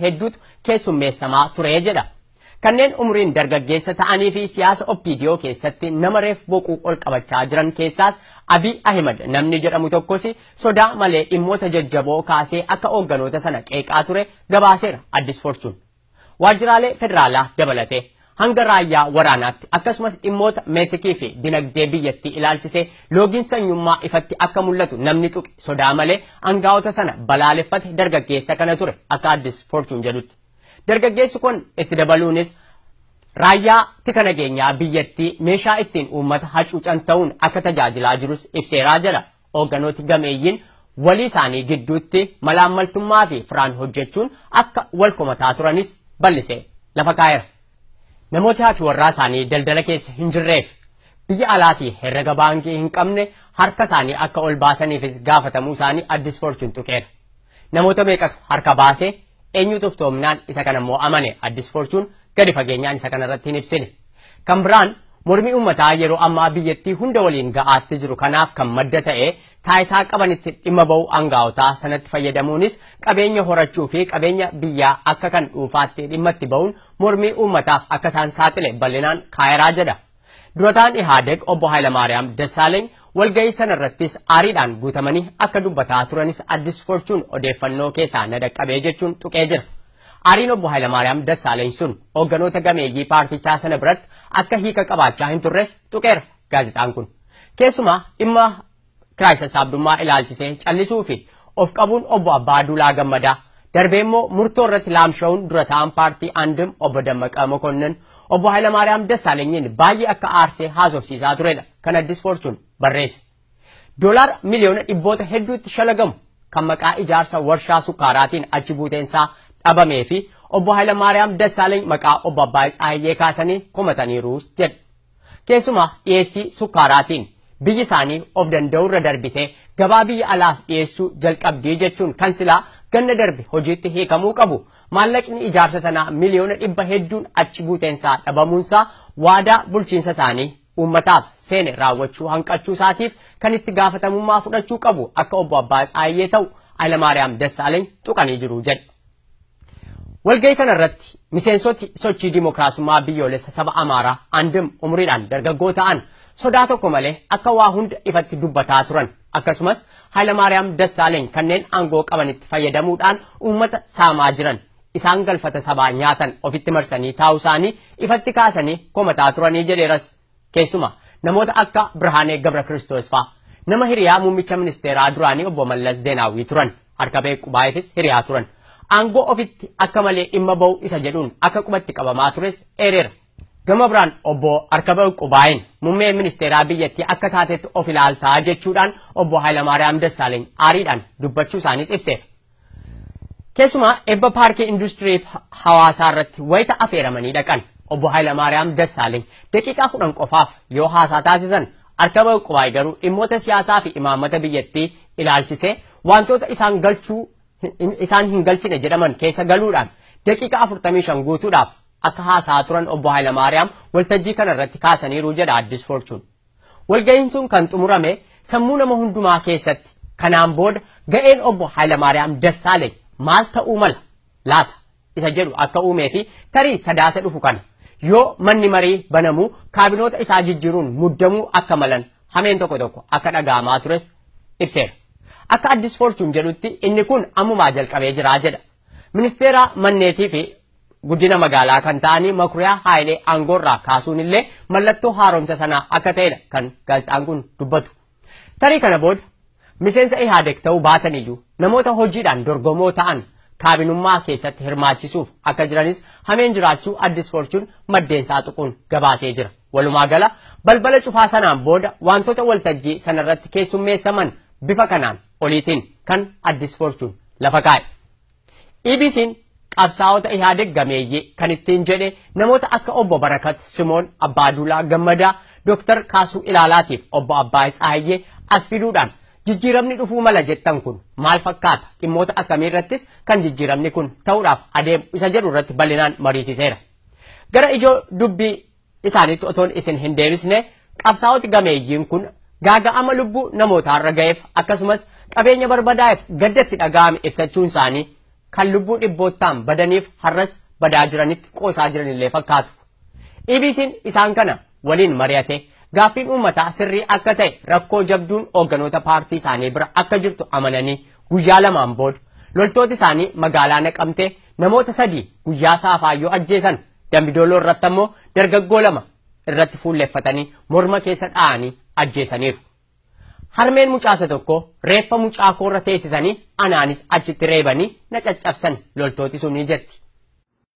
Hedduutu keessummeessamaa ture jedha. Kanneen umriin dargaggeessa ta'anii fi siyaasa OPDO keessatti nama reef boquu ol qabachaa jiran keessaas Abiy Ahimad namni jedhamu tokkos sodaa malee dhimmoota jajjaboo kaasee akka hoogganoota sana qeeqaa ture gabaaseera Addis Fortune. Waajjiraalee federaalaa dabalatee hanga raayyaa waraanaatti, akkasumas dhimmoota meetikii fi dinagdee biyyattii ilaalchisee loogiin sanyummaa ifatti akka mul'atu namni tuqe sodaa malee aangaa'ota sana balaaleffate dargaggeessa kana ture akka Addis Fortune jedhutti. Dargaggeessi kun itti dabaluunis raayyaa tika nageenyaa biyyattii meeshaa ittiin uummata hacuucan ta'uun akka tajaajilaa jirus ibseeraa jedha. Hoogganooti gameeyyiin walii isaanii gidduutti malaammaltummaa fi firaan hojjechuun akka wal komataa turanis bal'isee lafa kaa'eera. Namooti haati warraa isaanii daldala keessa hin jirreef biyya alaatii herrega baankii hin qabne harka isaanii akka ol baasaniifis gaafatamuu isaanii Addis Fortune tuqeera. Namoota meeqatu harka baasee, eenyutu iftoomnaan isa kana immoo amane, Addis Fortune gadi fageenyaan isa kana irratti hin ibsine. Kan biraan mormii uummataa yeroo ammaa biyyattii hunda waliin ga'aatti jiru kanaaf kan madda ta'e taayitaa qabanitti dhimma ba'uu aangaa'otaa sanatti fayyadamuunis qabeenya horachuu fi qabeenya biyyaa akka kan dhuunfaatti dhimma itti ba'uun mormii uummataaf akka isaan saaxile bal'inaan kaayeraa jedha. Durataan Ihaadeg obbo Hayilamaariyaam Dassaaleeny walgahii sanarrattis aariidhaan guutamanii akka dubbataa turanis Addis Fortune odeeffannoo keessaa na dhaqqabee jechuun tuqee jira. Aariin obbo Hayilamaariyaam Dassaaleeny sun hoogganoota gameeyyii paartichaa sana biratti akka hiika qabaachaa hin turres tuqeera gaazexaan kun. Keessumaa dhimma kiraay sassaabdummaa ilaalchisee callisuu fi of qabuun obbo Abbaa Duulaa Gammadaa, darbee immoo murtoo irratti laamsha'uun dura ta'an paartii Andim obbo Dammaqaa Mokonnin obbo Hayilamaariyaam Dassaalenyiin baay'ee akka aarsee haasofsiisaa turedha kan Addis Fortune barreesse. Doolaara miliyoona dhibboota hedduutti shalagamu kan maqaa ijaarsa warshaa sukkaaraatiin achi buuteensaa dhabamee fi obbo Hayilamaariyaam Dassaaleny maqaa obbo Abbaay Tsaahiyyee kaasanii komataniiruus jedha. Keessumaa dhiyeessii sukkaaraatiin biyyi isaanii of danda'urra darbitee gabaa biyya alaaf dhiyeessuu jalqabdii jechuun kan silaa ganna darbe hojiitti hiikamuu qabu, maallaqni ijaarsa sanaa miliyoona dhibba hedduun achi buuteensaa dhabamuunsaa waadaa bulchiinsa isaanii uummataaf seene raawwachuu hanqachuu isaatiif kan itti gaafatamummaa fudhachuu qabu akka obbo Abbaa Tsaahiyyee ta'u Hayilamaariyaam Dassaaleny tuqanii jiru jedha. Walgahii kanarratti miseensoti sochii dimookiraasummaa biyyoolessa saba Amaaraa Andim umriidhaan dargaggoo ta'an sodaa tokko malee akka waa hunda ifatti dubbataa turan, akkasumas Hayilamaariyaam Dassaaleny kanneen aangoo qabanitti fayyadamuudhaan uummata saamaa jiran, isaan galfata sabaa nyaatan ofitti marsanii taa'uu isaanii ifatti kaasanii komataa turanii jedheeras. Keessuma namoota akka Birhaanee Gabra Kiristoos fa'a, nama hiriyaa muummicha ministeeraa duraanii obbo Mallas Zeenaawwii turan, Harka Qubaayifis hiriyaa turan, aangoo ofitti akka malee dhimma ba'u isa jedhuun akka qubatti qabamaa tures eereera. Gama biraan obbo Arkaba Qubaayin muummee ministeeraa biyyattii akka taatetti of ilaaltaa jechuudhaan obbo Hayilamaariyaam Dassaaleny aariidhaan dubbachuu isaaniis ibseera. Keessumaa eebba paarkii industirii hawaasaa irratti wayita afeeramanii dhaqan obbo Hayilamaariyaam Dassaaleny daqiiqaa 10 qofaaf yoo haasaa taasisan, Arkaba Qubaay garuu dhimmoota siyaasaa fi imaammata biyyattii ilaalchisee wantoota isaan galchuu isaan hin galchine jedhaman keessa galuudhaan daqiiqaa 45 guutuudhaaf akka haasaa turan obbo Hayilamaariyaam waltajjii kanarratti kaasaniiru jedha Addis Fortune. Walga'iin sun kan xumurame sammuu nama hundumaa keessatti kanaan booda ga'een obbo Hayilamaariyaam Dassaaleny maal ta'uu mala laata isa jedhu akka uumee fi tarii Sadaasa dhufu kana yoo manni marii banamuu kaabinoota isaa jijjiiruun muddamuu akka malan hameen tokko tokko akka dhaga'amaa tures ibseera. Akka Addis Fortune jedhutti inni kun ammumaa jalqabee jira jedha. Ministeera manneetii fi guddina magaalaa kan ta'anii Makuriyaa Haayilee aangoorraa kaasuun illee mallattoo haaromsa sanaa akka ta'edha kan gaazexaan kun dubbatu. Tarii kana booda miseensa Ihaadeg ta'uu baatan iyyuu namoota hojiidhaan dorgomoo ta'an kaabinummaa keessatti hirmaachisuuf akka jiranis hameen jiraachuu Addis Fortune maddeensaa tuquun gabaasee jira. Walumaa gala balbala cufaa sanaan booda wantoota waltajjii sanarratti keessummeessaman bifa kanaan oliitiin kan Addis Fortune lafa kaa'e. EBC'n qabsaa'ota Ihaadeg gameeyyii kan ittiin jedhe namoota akka obbo Barakat Simoon, Abbaaduulaa Gammadaa, Dooktar Kaasuu Ilaalaatiif obbo Abbaay Tsaahiyyee as fiduudhaan jijjiiramni dhufuu mala jettan kun maal fakkaata, dhimmoota akkamii irrattis kan jijjiiramni kun ta'uudhaaf adeemu isa jedhu irratti bal'inaan mariisiseera. Gara ijoo dubbii isaaniitti otoon isin hin deebisne, qabsaa'oti gameeyyiin kun gaaga'ama lubbuu namootaarra ga'eef akkasumas qabeenya barbadaa'eef gaddatti dhaga'ame ibsachuun isaanii kan lubbuu dhibboottaan badaniif har'as badaa jiranitti qoosaa jiranillee fakkaatu. EBC'n isaan kana waliin mari'ate gaaffiin uummataa sirrii akka ta'e rakkoo jabduun hoogganoota paartii isaanii bira akka jirtu amananii guyyaa lamaan booda loltoota isaanii magaalaa Naqamtee namoota 3 guyyaa saafaayyoo ajjeesan, Dambidooloo irratti ammoo dargaggoo 2 irratti fuulleffatanii morma keessa dha'anii ajjeesaniiru. Harmeen mucaasa tokko reeffa mucaa koorra teessisanii anaanis achitti reebanii na caccabsan loltooti sunii jetti.